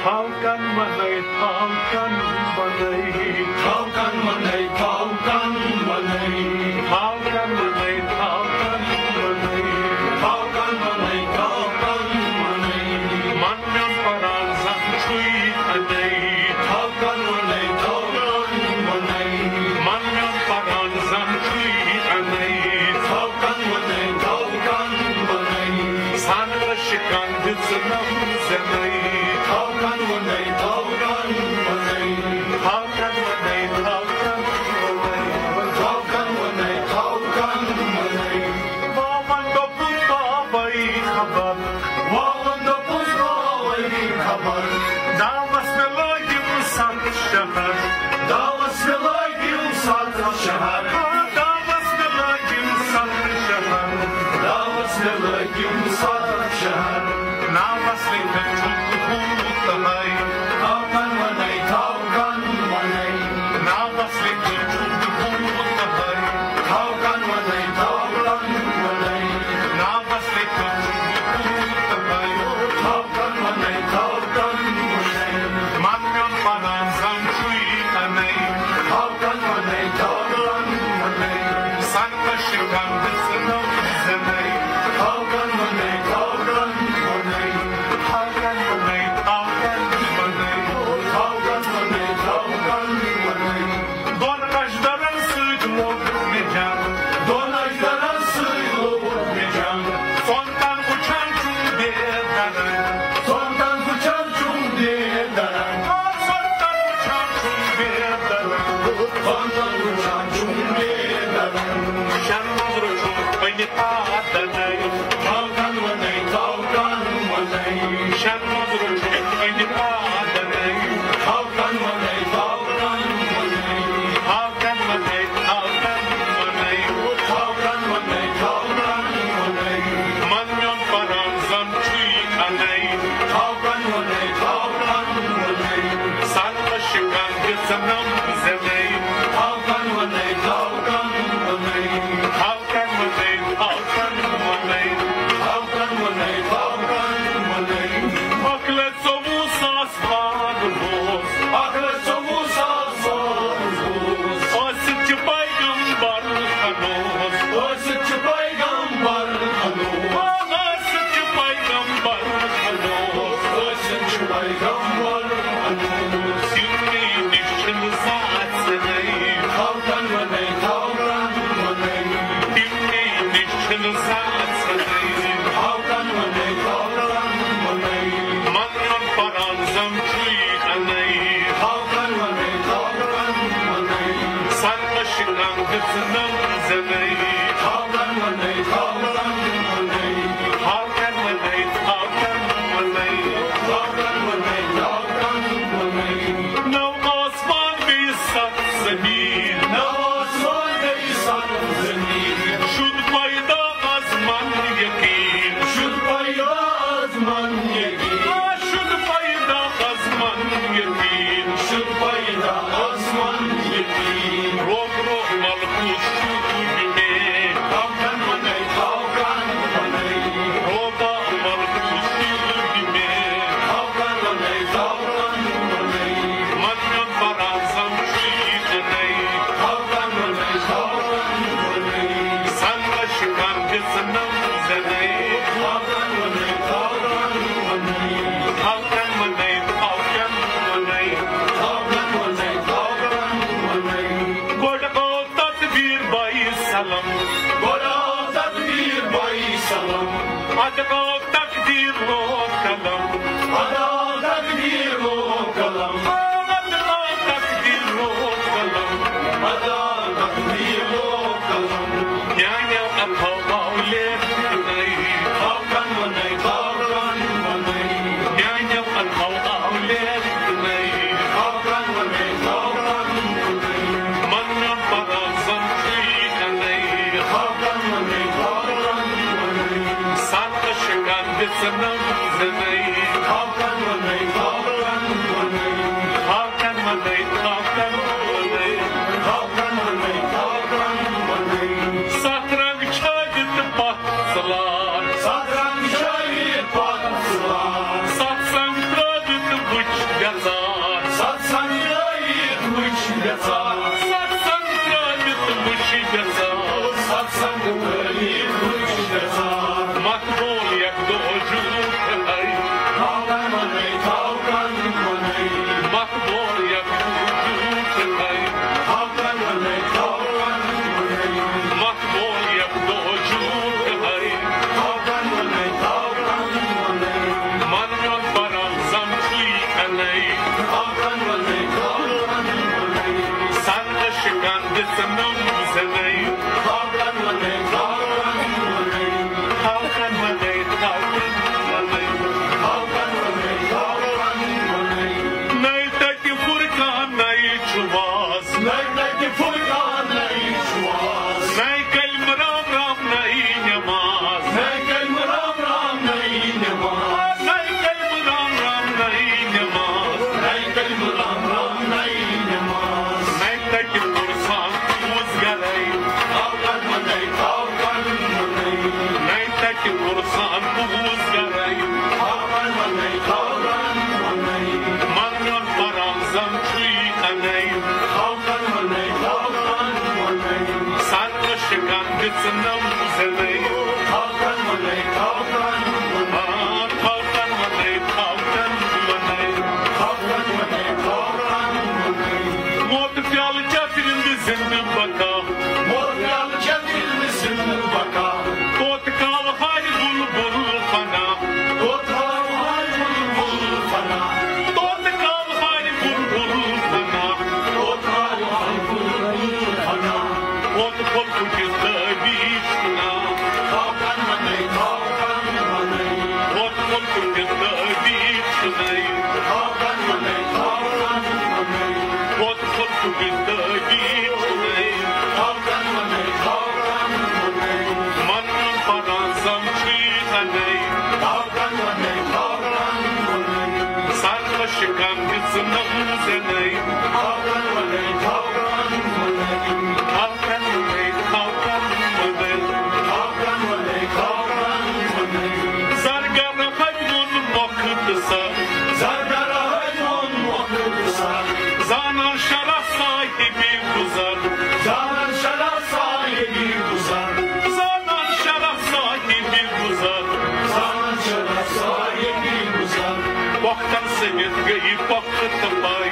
Талкан манай, талкан манай, Талкан манай, талкан манай, талкан манай, талкан манай, талкан манай, талкан манай, Манмян паран замчуй анай, талкан манай, талкан манай, Манмян паран замчуй анай, талкан манай, талкан манай, Санвашикан дыцнам зенай, талкан манай, талкан манай, Талкан манай, талкан манай, талкан манай, талкан манай. Ваван до путавай хабар, Валан да познавай хабар, Дала смелагим сад шахар, дала смелагим сад шахар, Дала смелагим сад шахар, дала смелагим сад шахар. Наваслика чук хутахай, Талкан манай, талкан манай, Наваслика чук хутахай, талкан манай, талкан манай, Наваслика чук хутахай, талкан манай, талкан манай, Манмян паран замчуй анай, талкан манай, талкан манай, Санка шикан дыцнам зенай, талкан манай, талкан манай, Талкан манай, талкан манай, талкан манай, талкан манай. Дон аждаран сыдлок меджан, Дон аждаран сыйлы мечан, Сонтан учан чунде даран, сондан uçan çumde daran, Сонтан учан чунде даран, sondan uçan çumde daran. Шармазручу панипаданай, Talkan manay, talkan manay, Шармазручу панипаданай, talkan manay, talkan manay, Талкан манай, талкан манай, talkan manay, talkan manay, Манмян паран замчуй анай, talkan manay, talkan manay, Санка шикан гецанам зенай, talkan manay, talkan manay, Талкан манай, талкан манай, talkan manay, talkan manay. Аклецову сасварвоз, Ахлесову сасварвоз, Осит пайгамбар ханоз, осит пайгамбар ханоз, Осит пайгамбар ханоз, осит пайгамбар ханоз. Сюнни нишин сацнай, Talkan manay, talkan manay, Сюнни нишин сацнай, talkan manay, talkan manay, Маннан паран замчуй анай, talkan manay, talkan manay, Санка шикан гцнам зенай, talkan manay, talkan manay, Талкан манай, талкан манай, talkan manay, talkan manay. Нав осман бисат замин, Nav osman beysan zemin, Шуд пайда азман якин, şud payda azman yegin, Шуд пайда азман. Гыцнам зӕнӕй. Тавтан манай, тавтан манай. Тавтан манай, тавтан манай. Тавтан манай, тавтан манай. Мот пял чафирин зинд бака. Мот пял чафирин зинд бака. Тот кал хай булбул фана. Тот кал хай булбул фана. Тот кал хай булбул фана. Тот кал хай булбул фана. Тот кол кучет бишна. Тавтан манай, тавтан манай. Тот кол кучет бишна. Тавтан манай, тавтан манай. Тот кол кучет бишна. Тавтан манай, тавтан манай. Ман паразам читаней. Тавтан манай, тавтан манай. Сархашкан гыцнам зеней. Тавтан манай, тавтан манай. Тавтан манай, тавтан манай. Тавтан манай, тавтан манай. Заргара хайвон мокдса. Заргара хайвон мокдса. Занан шара sahibi guzar. Занан шара sahibi guzar. Занан шара sahibi guzar. Занан шара sahibi guzar. Бохтан сengет гей бохт бай.